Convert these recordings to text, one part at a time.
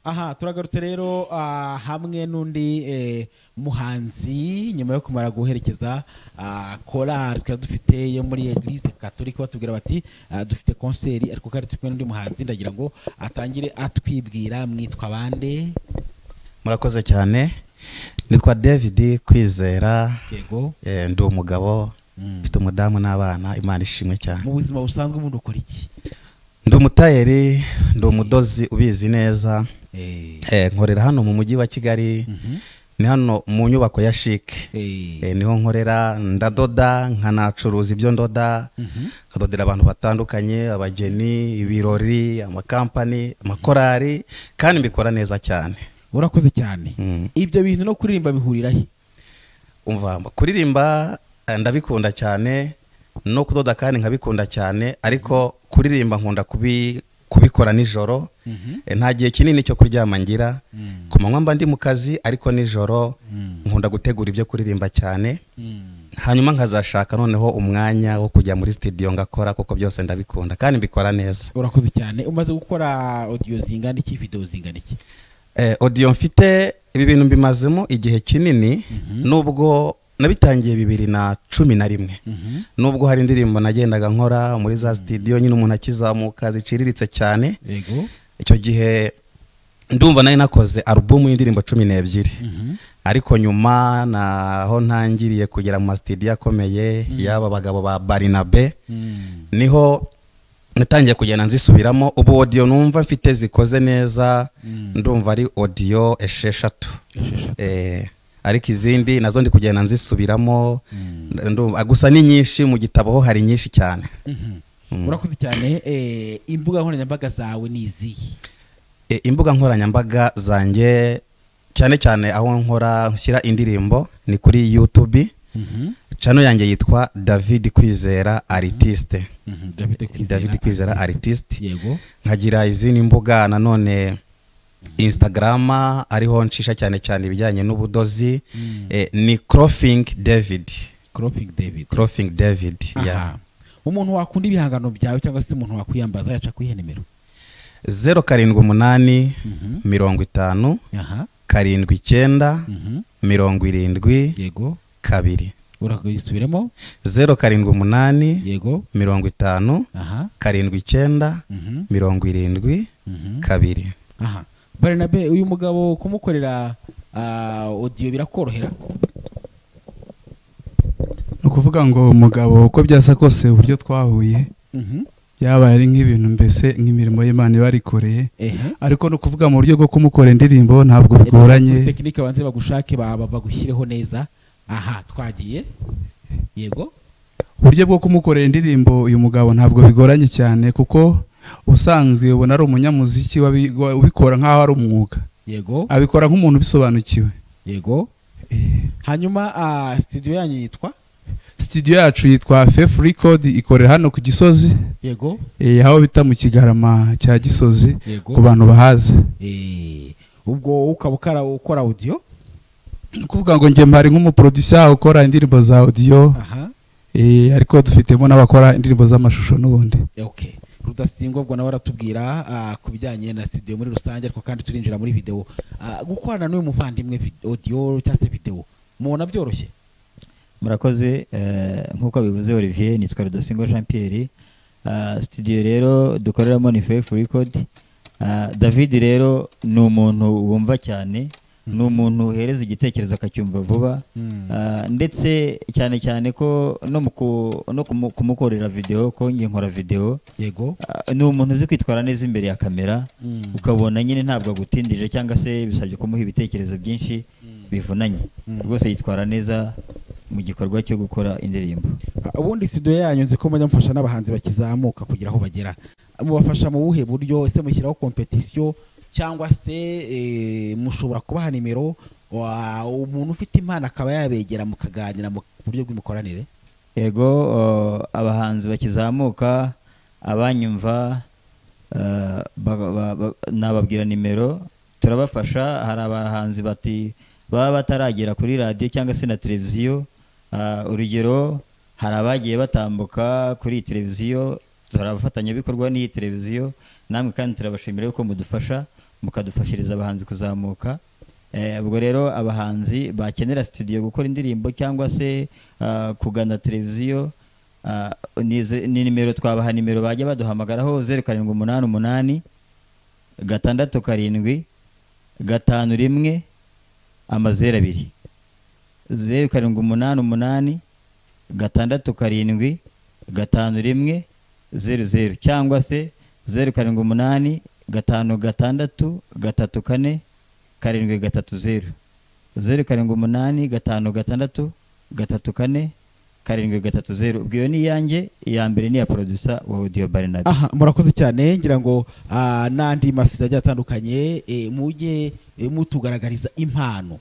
Aha turagarutse rero hamwe n'undi muhanzi nyuma yo kumara guherekeza korali twari dufite yo muri Eglise Catholique, batubwira bati dufite concert, ariko kandi turi kumwe n'undi muhanzi. Ndagira ngo atangire atwibwira. Mwitwa bande? Murakoze cyane, nitwa David Kwizera. Yego. Ndi umugabo, mfite umudamu n'abana, Imana ishimwe cyane. Mu buzima busanzwe ubundi ukora iki? Ndi umutayeri, ndi umudozi ubizi neza. Nkorera hano mu mujyi wa Kigali, ni hano mu nyubako ya Chic. Niho nkorera, ndadoda nkanacuruza ibyo ndoda, nkadodera abantu batandukanye, abageni, ibirori, amakampani, amakorari, kandi mbikora neza cyane. Urakoze cyane. Ibyo bintu no kuririmba bihurira he? Umva, kuririmba ndabikunda cyane, no kudoda kandi nkabikunda cyane, ariko kuririmba nkunda kubikora nijoro. Nta gihe kinini cyo kuryama ngira, ku manywa mba ndi mu kazi, ariko nijoro nkunda gutegura ibyo kuririmba cyane, hanyuma nkazashaka noneho umwanya wo kujya muri studio ngakora, kuko byose ndabikunda kandi mbikora neza. Urakoze cyane. Umaze gukora audio zingana iki, video zingana iki? Audio mfite, ibi bintu mbimazemo igihe kinini, nubwo nabitangiye 2011, nubwo hari indirimbo nagendaga nkora muri za studio nyine umuntu akizamuka ziciriritse cyane. Yego. Icyo gihe ndumva nari nakoze album y'indirimbo 12, ariko nyuma naho ntangiriye kugera mu studio akomeye y'aba bagabo ba Barnabe, niho natangiye kugenda nzisubiramo. Ubu audio numva mfite zikoze neza, ndumva ari audio 6. Ariko izindi nazo ndi kugenda nzisubiramo, ndumva gusa ni nyinshi, mu gitabo ho hari nyinshi cyane. Urakoze cyane. Imbuga nkoranyambaga zawe ni izihe? Imbuga nkoranyambaga zanjye cyane cyane aho nkora nshyira indirimbo ni kuri YouTube. Channel yanjye yitwa David Kwizera Artiste. David Kwizera Artiste. Yego. Nkagira izindi mbuga nanone, Instagram ariho ncisha cyane cyane ibijyanye n'ubudozi, ni Crossing David. Crossing David. Crossing David. Yeah. Umuntu wakunda ibihangano byawe cyangwa se umuntu wakwiyambaza yaca kuri nimero 078 50 79 70. Yego. 2. Urakwisubiremo? 078 Yego. 50 79 70 2. Aha. Barnabe, uyu mugabo kumukorera audio birakorohera? No kuvuga ngo umugabo uko byasa kose uburyo twahuye byabaye ari nk'ibintu mbese nk'imirimo y'Imana barikoreye, ariko no kuvuga mu buryo bwo kumukora indirimbo ntabwo bigoranye. Technique banze bagushake bagushyireho neza. Aha twagiye. Yego. Uburyo bwo kumukorera indirimbo uyu mugabo ntabwo bigoranye cyane, kuko ubusanzwe ubona ari umunyamuziki ubikora nkaho ari umwuga. Yego. Abikora nk'umuntu ubisobanukiwe. Yego. Hanyuma studio yanyu yitwa? Studio yacu yitwa Fef Record, ikorera hano ku Gisozi. Yego. Aho bita mu Kigarama cya Gisozi, ku bantu bahazi. Ubwo ukaba ukora audio? Kuvuga ngo nge mpari nk'umuproducer ukora indirimbo za audio. Aha. Ariko dufitemo n'abakora indirimbo z'amashusho n'ubundi. Okay. Rudasingwa ubwo nawe aratubwira ku bijyanye na studio muri rusange, ariko kandi turinjira muri video. Gukorana n'uyu muvandimwe audio cyangwa se video mubona byoroshye? Murakoze. Nkuko bivuze Olivier, nitwa Rudasingwa Jean Pierre. Studio rero dukoreramo ni Fef Record. David rero ni umuntu wumva cyane, ni umuntu uhereza igitekerezo akacyumva vuba, ndetse cyane cyane ko no kumukorera video, ko ngiye nkora video. Yego. Ni umuntu uzi kwitwara neza imbere ya kamera, ukabona nyine ntabwo agutindije cyangwa se bisabye kumuha ibitekerezo byinshi bivunanye. Rwose yitwara neza mu gikorwa cyo gukora indirimbo. Ubundi studio yanyu nzi ko mujya mufasha n'abahanzi bakizamuka kugira aho bagera. Mubafasha mu buhe buryo? Ese mushyiraho competition cyangwa se mushobora kubaha nimero umuntu ufite impano akaba yabegera mukaganira mu buryo bw'imikoranire? Yego, abahanzi bakizamuka abanyumva nababwira nimero turabafasha. Hari abahanzi bati baba bataragera kuri radio cyangwa se na televiziyo. Urugero hari abagiye batambuka kuri televiziyo, turabafatanyabikorwa n'iyi televiziyo, namwe kandi turabashimira yuko mudufasha. mukadufashiriza abahanzi kuzamuka. Ubwo rero abahanzi bakenera studio gukora indirimbo cyangwa se kugana televiziyo, ni nimero twabaha, nimero bajya baduhamagaraho 0788 6 7 5 1 0 2 0788 6 7 5 1 0 0 cyangwa se 078 5 6 3 4 7 3 0 078 5 6 3 4 7 3 0. Ubwo iyo ni iyanjye, iya mbere ni iya producer wa Audio Barnabe. Aha, murakoze cyane. Ngira ngo n'andi masida agiye atandukanye, mujye mutugaragariza impano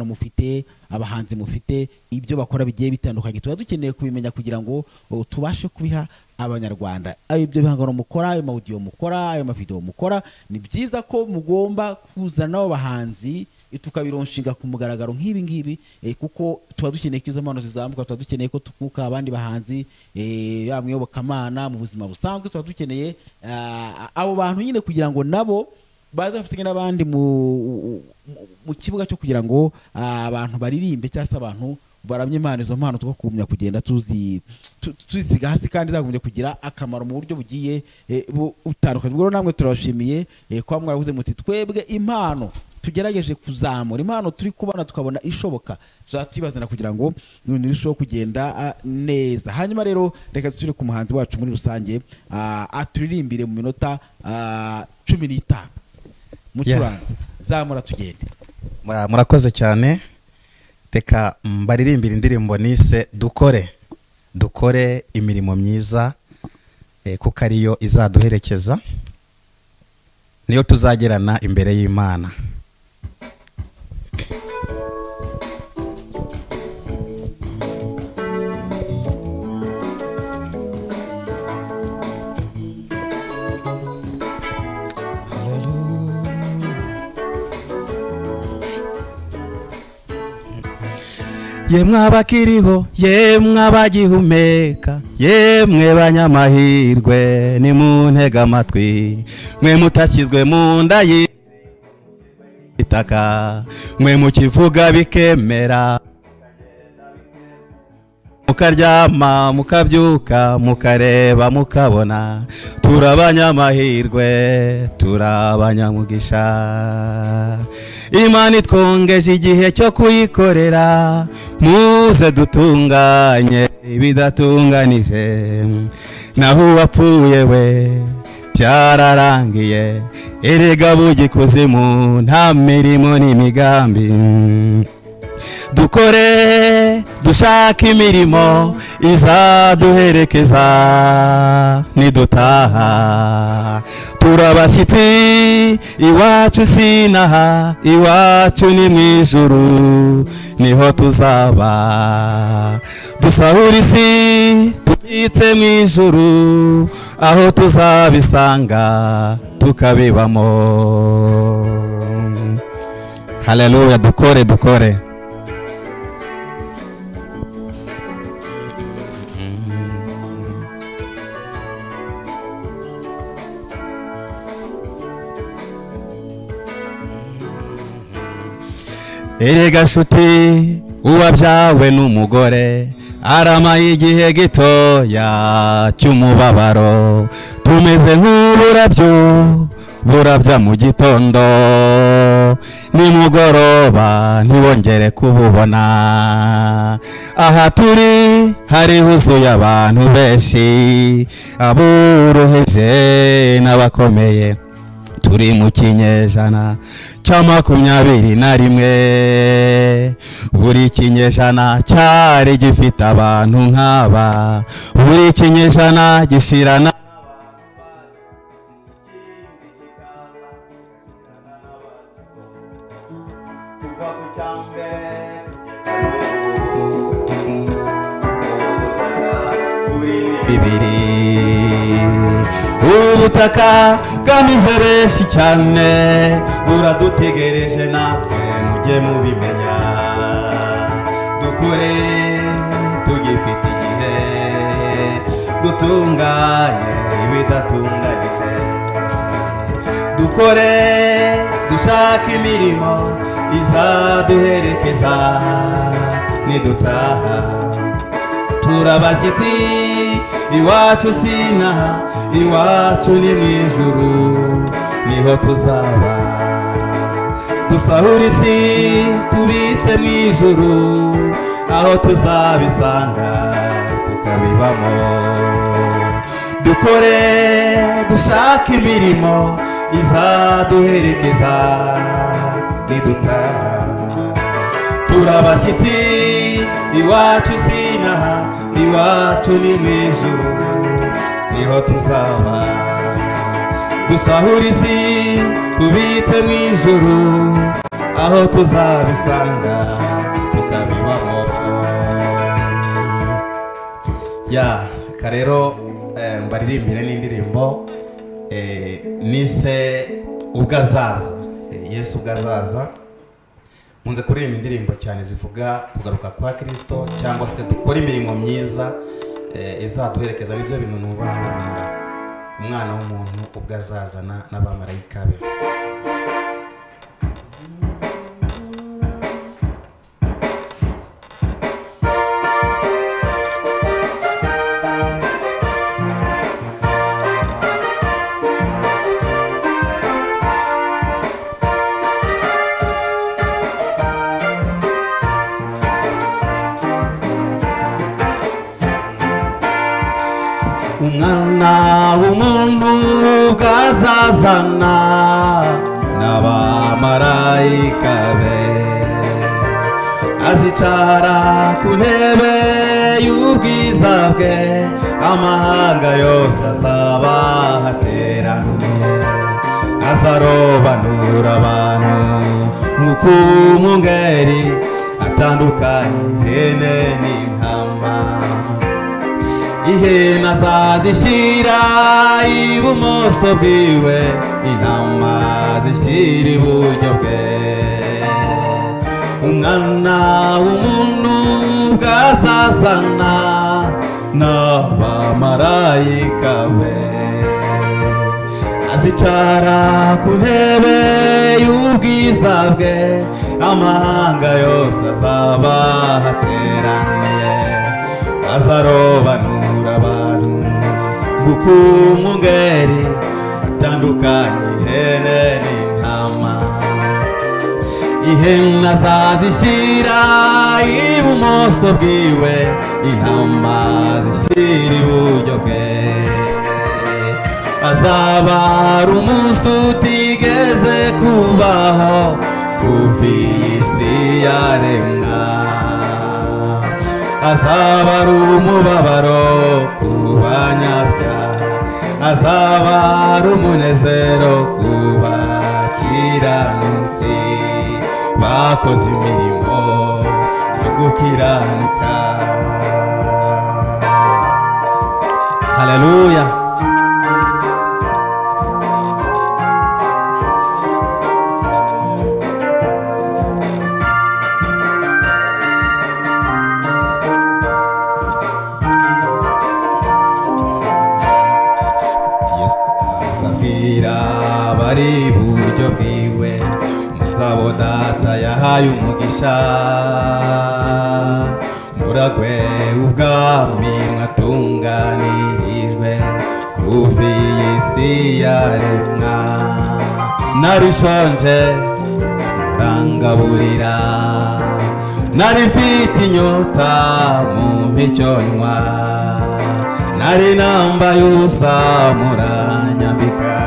mufite, abahanzi mufite, ibyo bakora bigiye bitandukanye. Tuba dukeneye kubimenya kugira ngo tubashe kubiha abanyarwanda. Ayo ibyo bihangano mukora, ayo audio mukora, ayo mavideo mukora, ni byiza ko mugomba kuzana abo bahanzi tukabironshinga ku mugaragaro nk'ibi ngibi, kuko tuba dukeneye ko izo mpano zizamuka, tuba dukeneye ko tukuka abandi bahanzi, ya mwiyobokamana mu buzima busanzwe. Tuba dukeneye abo bantu nyine kugira ngo nabo baze bafatanye n'abandi mu kibuga cyo kugira ngo abantu baririmbe cyangwa se abantu baramye Imana. Izo mpano tugakumya kugenda tuzisiga hasi kandi zagumye kugira akamaro mu buryo bugiye butandukanye. Ubwo namwe turabashimiye kuba mwaravuze muti twebwe impano tugerageje kuzamura, impano turi kubona tukabona ishoboka, tuzatibazana kugira ngo ibintu birusheho kugenda neza. Hanyuma rero reka dusubire ku muhanzi wacu muri rusange, aturirimbire mu minota 15. Mucuranzi, zamura tugende. Murakoze cyane. Reka mbaririmbire indirimbo nise dukore, dukore imirimo myiza, kuko ariyo izaduherekeza, niyo tuzagerana imbere y'Imana. Yemwe abakiriho, yemwe abagihumeka, yemwe banyamahirwe nimuntega amatwi, mwe mutashyizwe mu nda y'itaka, mwe mukivuga bikemera, mukaryama mukabyuka mukareba mukabona, turabanyamahirwe turabanyamugisha. Imana itwongeje igihe cyo kuyikorera, muze dutunganye ibidatunganije, naho uwapfuye we byararangiye, erega bujya ikuzimu nta mirimo n'imigambi. Dukore dushaka imirimo izaduherekeza nidutaha, turabashyitsi iwacu sinaha, iwacu ni mu ijuru niho tuzaba, dusahura isi tubitse mu ijuru, aho tuzabisanga tukabibamo. Haleluya, dukore dukore. Erega nshuti uwabyawe n'umugore aramaye igihe gitoya cy'umubabaro, tumeze nk'uburabyo burabya mu gitondo, nimugoroba ntibongere kububona. Aha turi hari huzuye abantu benshi, aboroheje n'abakomeye, turi mu kinyejana cya 21. Buri kinyejana cyari gifite abantu nk'aba, buri kinyejana gishirana bibiri. Ubutaka bwamize benshi cyane buradutegereje, natwe mujye mubimenya, dukore tugifite igihe, dutunganye ibidatunganije, Dukore dushaka imirimo izaduherekeza nidutaha. Turabashyitsi iwacu sinaha, iwacu ni mu ijuru niho tuzaba. Dusahura isi tubitse mu ijuru, aho tuzabisanga tukabibamo. Dukore dushaka imirimo izaduherekeza nidutaha. Turabashyitsi iwacu sinaha, iwacu ni mu ijuru niho tuzaba. Dusahura isi tubitse mu ijuru, aho tuzabisanga tukabibamo. Ya rero mbaririmbire n'indirimbo nise ubwo azaza, Yesu ubwo azaza. Nkunze kuririmba indirimbo cyane zivuga kugaruka kwa Kristo, cyangwa se dukora imirimo myiza izaduherekeza. Nibyo bintu numva nkunda. Umwana w'umuntu ubwo azazana n'abamarayika be. Umwana w'umuntu ubwo azazana n'abamarayika be, azicara ku ntebe y'ubwiza bwe, amahanga yose azaba ahateraniye. Azarobanura abantu nk'uko umwungeri atandukanye ihene n'intama. Ihene azazishyira ibumoso bwiwe, intama zishyira iburyo bwe. Umwana w'umuntu ubwo azazana n'abamarayika be, azicara ku ntebe y'ubwiza bwe, amahanga yose azaba ahateraniye. Azarobanura abantu nk'uko umwungeri atandukanye ihene n'intama. Ihene azazishyira ibumoso bwiwe, intama zishyira iburyo bwe. Azaba ari umunsi utigeze kubaho kuva iyi si yaremwa. Azaba ari umubabaro ku banyabyaha, azaba ari umunezero ku bakiranutsi bakoze imirimo yo gukiranuka. Haleluya. Bari iburyo bwiwe, muzabo data yahaye umugisha, muragwe ubwami mwatunganirijwe kuva iyi si yaremwa. Narishonje murangaburira, nari mfite inyota mumpa icyo nywa, nari nambaye ubusa muranyambika,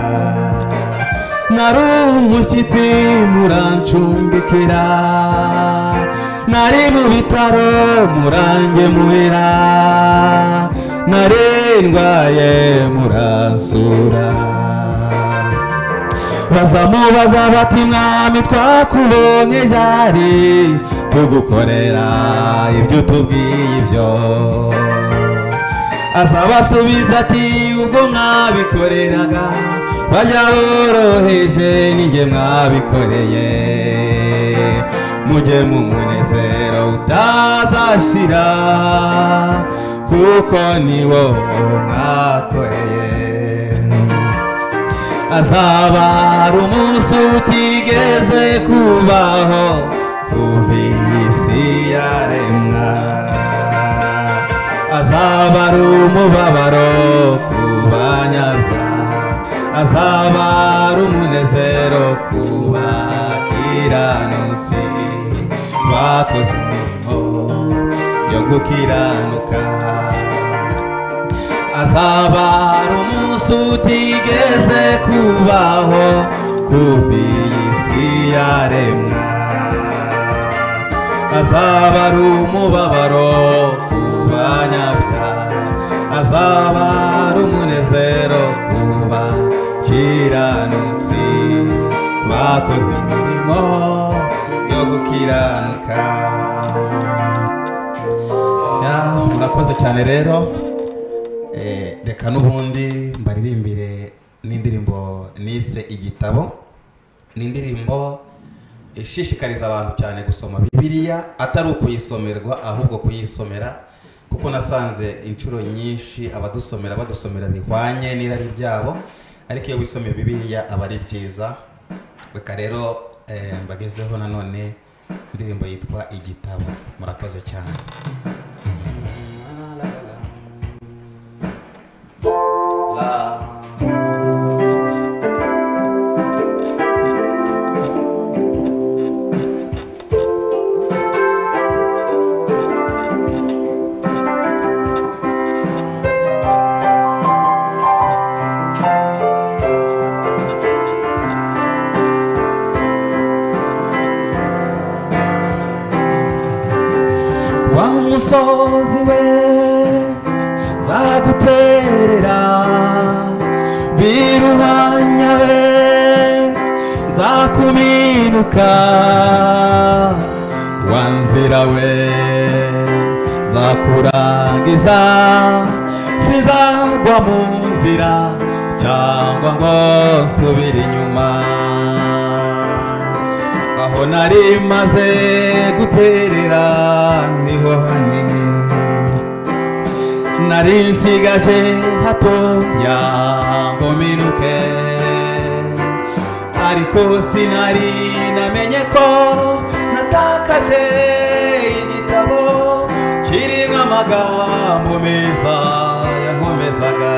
nari umushyitsi murancumbikira, nari mu bitaro murangemurira, nari ndwaye muransura. Bazamubaza bati mwami twakubonye ryari tugukorera ibyo utubwiye ibyo? Azabasubiza ati ubwo mwabikoreraga bajya boroheje ninjye mwabikoreye, mujye mu munezero utazashira kuko niwo mwakoreye. Azaba ari umunsi utigeze kubaho kuva isi yaremwa. Azaba ari umubabaro ku banyabyaha, azaba ari umunezero ku bakiranutsi bakoze imirimo yo gukiranuka. Azaba ari umunsi utigeze kubaho kuva isi yaremwa. Azaba ari umubabaro ku banyabyaha, azaba ari umunezero ku bakiranutsi bakoze imirimo yo gukiranuka. Murakoze cyane rero. Reka n'ubundi mbaririmbire n'indirimbo nise Igitabo. Ni indirimbo ishishikariza abantu cyane gusoma Bibiliya, atari ukuyisomerwa ahubwo kuyisomera, kuko nasanze inshuro nyinshi abadusomera badusomera bihwanye n'irari ryabo, ariko iyo wisomeye Bibiliya aba ari byiza. Reka rero mbagezeho nanone indirimbo yitwa Igitabo. Murakoze cyane. Wa musozi we nzaguterera, biruhanya we nzakuminuka, wa nzira we nzakurangiza, sinzagwa mu nzira cyangwa ngo nsubire inyuma. Aho nari maze guterera niho hanini, nari nsigaje hatoya ngo minuke, ariko sinari namenye ko natakaje igitabo kirimo amagambo meza yankomezaga.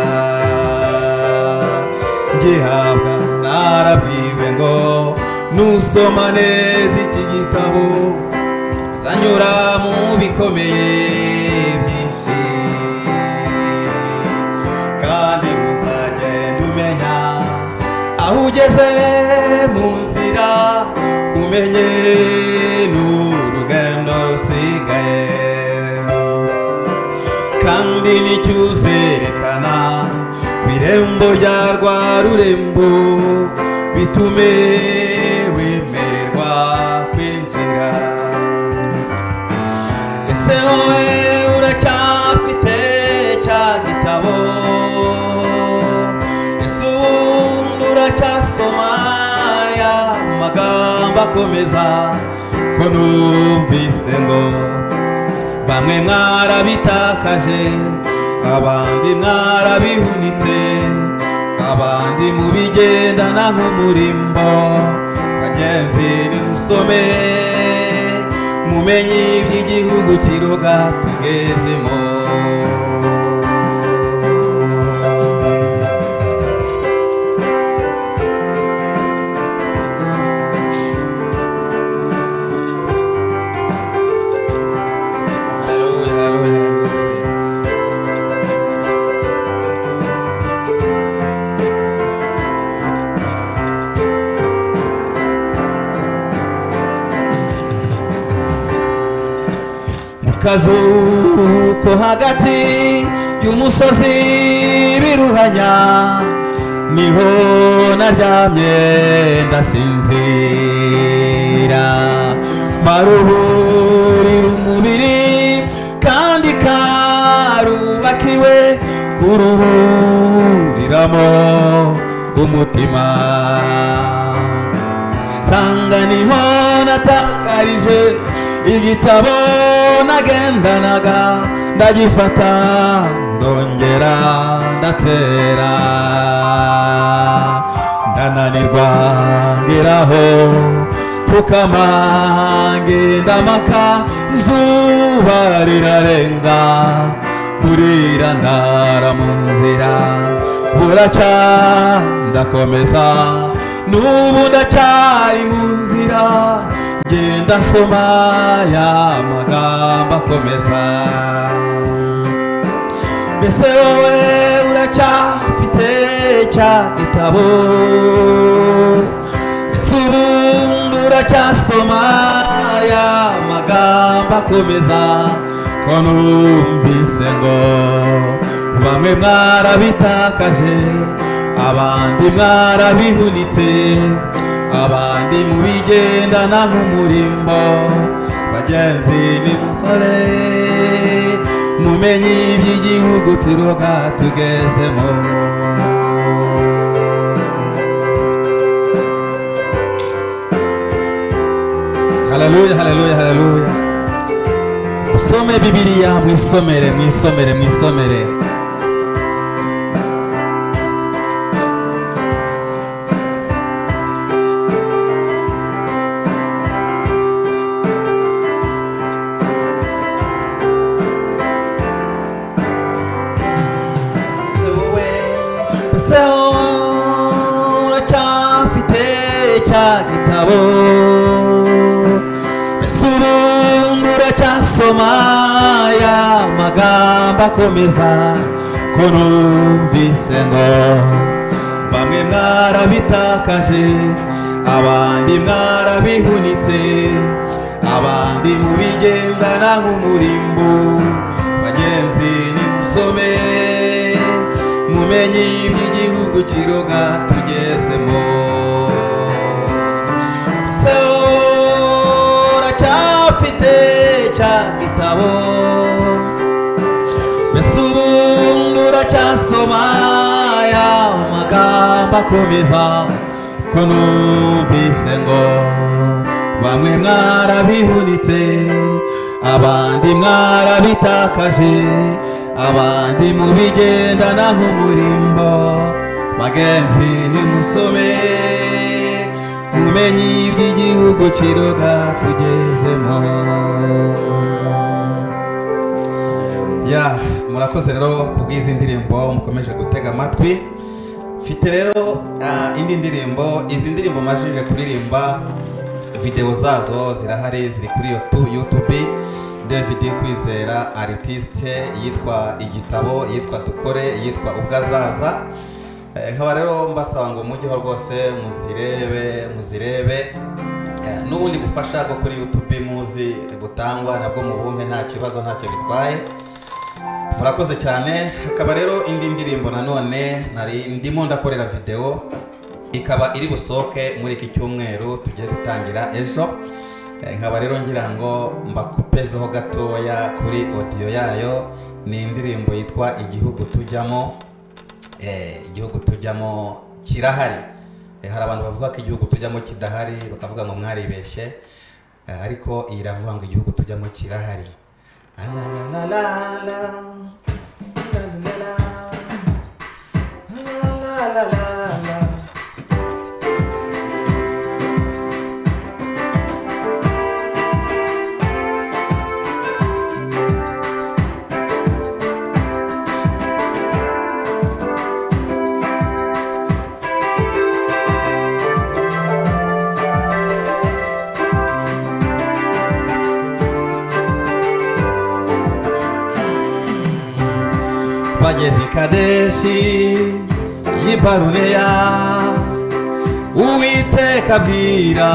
Ngihabwa narabwiwe ngo nusoma neza iki gitabo uzanyura mu bikomeye byinshi, kandi uzagenda umenya aho ugeze mu nzira, umenye n'urugendo rusigaye. Kandi nicyo uzerekana ku irembo rya rwa rurembo, bitume wemererwa kwinjira. Ese wowe uracyafite cya gitabo? Ese ubundi uracyasoma ya magambo akomeza? Ko numvise ngo bamwe mwarabitakaje, abandi mwarabihunitse, abandi mubigendana nk'umurimbo. Bagenzi nimusome mumenye iby'igihugu kiroga tugezemo. Haleluya, haleluya, haleluya. Kazu ko hagati y'umusozi biruhanya, niho naryamye ndasinzira, baruhurira umubiri kandi karubakiwe kuruhuriramo umutima. Nsanga niho natakarije igitabo nagendanaga, ndagifata ndongera ndatera, Ndananirwa ngeraho pfukama ngenda maka, izuba rirarenga burira ndara mu nzira, buracya ndakomeza n'ubu ndacyari mu nzira, ngenda nsoma ya magambo akomeza. Mbese wowe uracyafite cya gitabo? Ese ubundi uracyasoma ya magambo akomeza? Ko numvise ngo bamwe mwarabitakaje, abandi mwarabihunitse, abandi mubigendana nk'umurimbo. Bagenzi nimusore mumenye iby'igihugu turoga tugezemo. Haleluya, haleluya, haleluya. Usome Bibiliya, mwisomere, mwisomere, mwisomere. Ese uracyafite cya gitabo? Ese ubundi uracyasoma ya magambo akomeza? Ko numvise ngo bamwe mwarabitakaje, abandi mwarabihunitse, abandi mubigendana nk'umurimbo. Bagenzi nimusome mumenye iby'igihugu kiroga tugezemo. Ese uracyafite cya gitabo? Mbese ubundi uracyasoma ya magambo akomeza? Ko numvise ngo bamwe mwarabihunitse, abandi mwarabitakaje, abandi mubigendana nk'umurimbo. Bagenzi nimusome mumenye iby'igihugu kiroga tugezemo. Ya, murakoze rero kubw'izi ndirimbo mukomeje gutega amatwi. Mfite rero indi ndirimbo, izi ndirimbo majije kuririmba video zazo zirahari, ziri kuri YouTube. David Kwizera artiste, yitwa Igitabo, yitwa Dukore, yitwa Ubwazaza. Nkaba rero mbasaba ngo mujyeho rwose muzirebe, muzirebe. N'ubundi bufasha bwo kuri YouTube muzi butangwa nabwo mubumpe, nta kibazo, ntacyo bitwaye. Murakoze cyane. Hakaba rero indi ndirimbo nanone nari ndimo ndakorera video, ikaba iri busohoke muri iki cyumweru tugiye gutangira ejo. Nkaba rero ngira ngo mbakupezeho gatoya kuri audio yayo. Ni indirimbo yitwa Igihugu Tujyamo. Igihugu tujyamo kirahari. Hari abantu bavuga ko igihugu tujyamo kidahari, bakavuga ngo mwaribeshye, ariko iyi iravuga ngo igihugu tujyamo kirahari. La la la la la la la la la la. Bageze i Kadeshi y'i Baruneya, Uwiteka abwira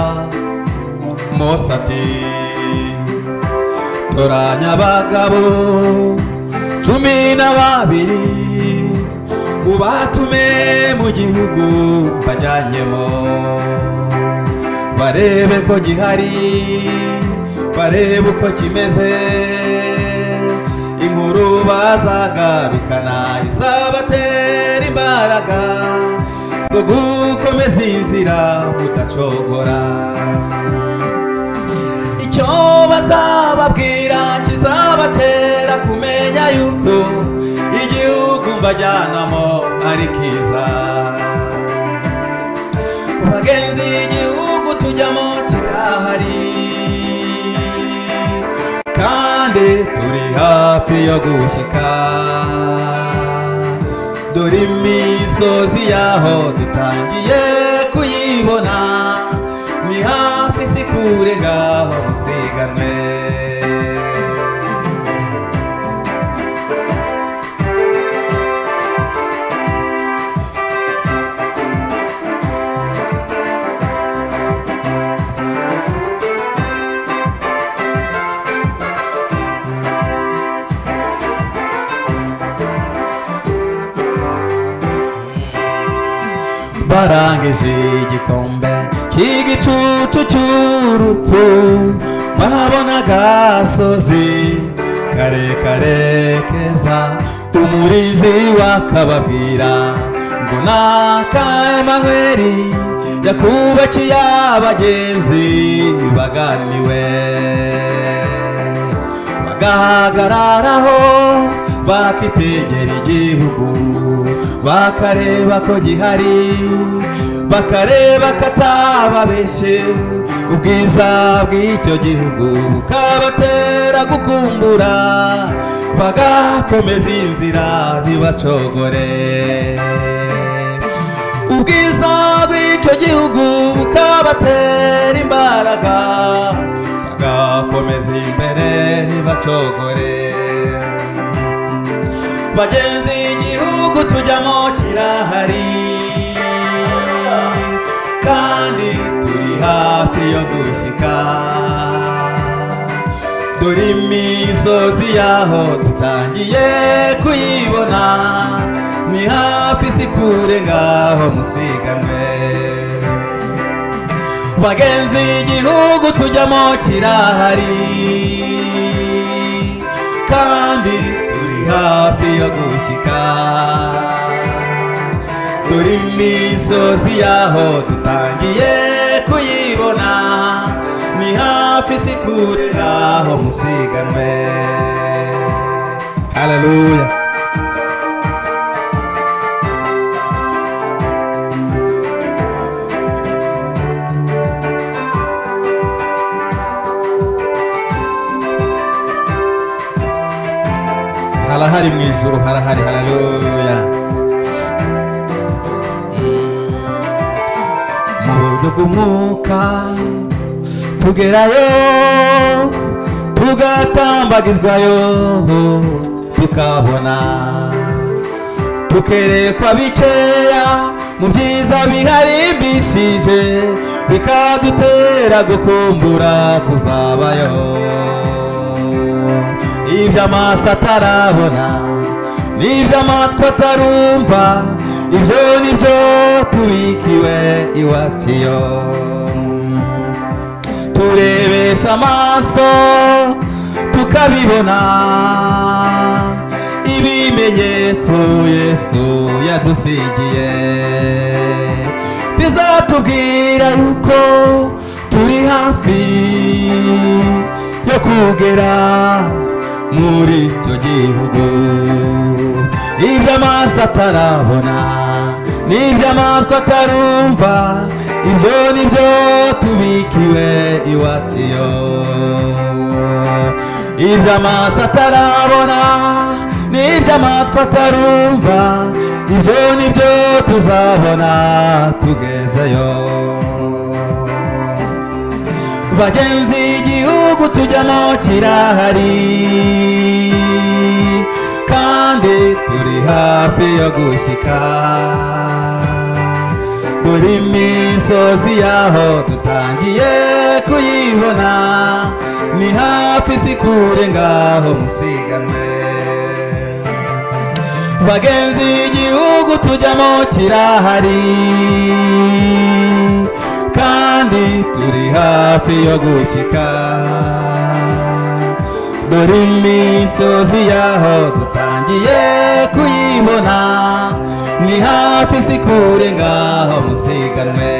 Mose ati toranya abagabo 12 ubatume mu gihugu bajyanyemo, barebe ko gihari, barebe uko kimeze, inkuru bazagarukana izabatera imbaraga zo gukomeza inzira mudacogora. Icyo bazababwira kizabatera kumenya yuko igihugu mbajyanamo ari kiza. Igihugu tujyamo kirahari, kandi turi hafi yo gushyika. Dore imisozi yaho dutangiye kuyibona, ni hafi si kure ngaho musiganwe. Barangije igikombe cy'igicucu cy'urupfu, babona agasozi karekare keza, umurizi wakababwira ngo naka Emanueli yakubakiye abagenzi baganiwe. Bagahagararaho bakitegera igihugu, bakareba ko gihari, bakareba katababeshye. Ubwiza bw'icyo gihugu bukabatera gukumbura, bagakomeza inzira ntibacogore. Ubwiza bw'icyo gihugu bukabatera imbaraga, bagakomeza imbere ntibacogore. Bagenzi igihugu tujyamo kirahari, kandi turi hafi yo gushyika. Dore imisozi yaho dutangiye kuyibona, ni hafi si kure ngaho musiganwe. Bagenzi igihugu tujyamo kirahari, kandi turi hafi yo gushyika. Dore imisozi yaho dutangiye kuyibona, ni hafi si kure ngaho musiganwe. Haleluya. Harahari mu ijuru, harahari. Haleluya. Mu buryo bw'umwuka tugerayo, tugatambagizwayo, tukabona, tukerekwa bikeya mu byiza biharimbishije, bikadutera gukumbura kuzabayo. Ibyo amaso atarabona n'ibyo amatwi atarumva, ibyo nibyo tubikiwe iwacu iyo. Turebesha amaso tukabibona, ibimenyetso Yesu yadusigiye bizatubwira yuko turi hafi yo kugera muri icyo gihugu. Ibyo amaso atarabona n'ibyo amatwi atarumva, ibyo nibyo tubikiwe iwacu iyo. Ibyo amaso atarabona n'ibyo amatwi atarumva, ibyo nibyo tuzabona tugezeyo. Bagenzi igihugu tujyamo kirahari, kandi turi hafi yo gushyika. Dore imisozi yaho dutangiye kuyibona, ni hafi si kure ngaho musiganwe. Bagenzi igihugu tujyamo kirahari, kandi turi hafi yo gushyika. Dore imisozi yaho dutangiye kuyibona, ni hafi si kure ngaho musiganwe.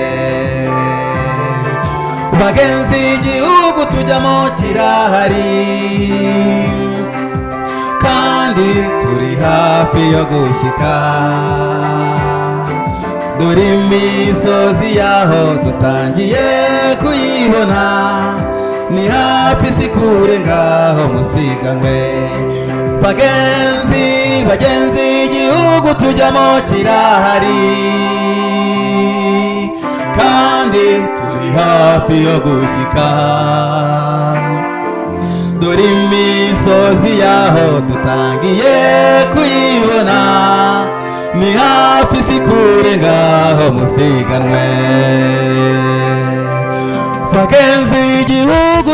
Bagenzi igihugu tujyamo kirahari, kandi turi hafi yo gushyika. Dore imisozi yaho dutangiye kuyibona, ni hafi si kure ngaho musiganwe. Bagenzi bagenzi igihugu tujyamo kirahari, kandi turi hafi yo gushyika. Dore imisozi yaho dutangiye kuyibona, ni hafi si kure ngaho musiganwe. Bagenzi igihugu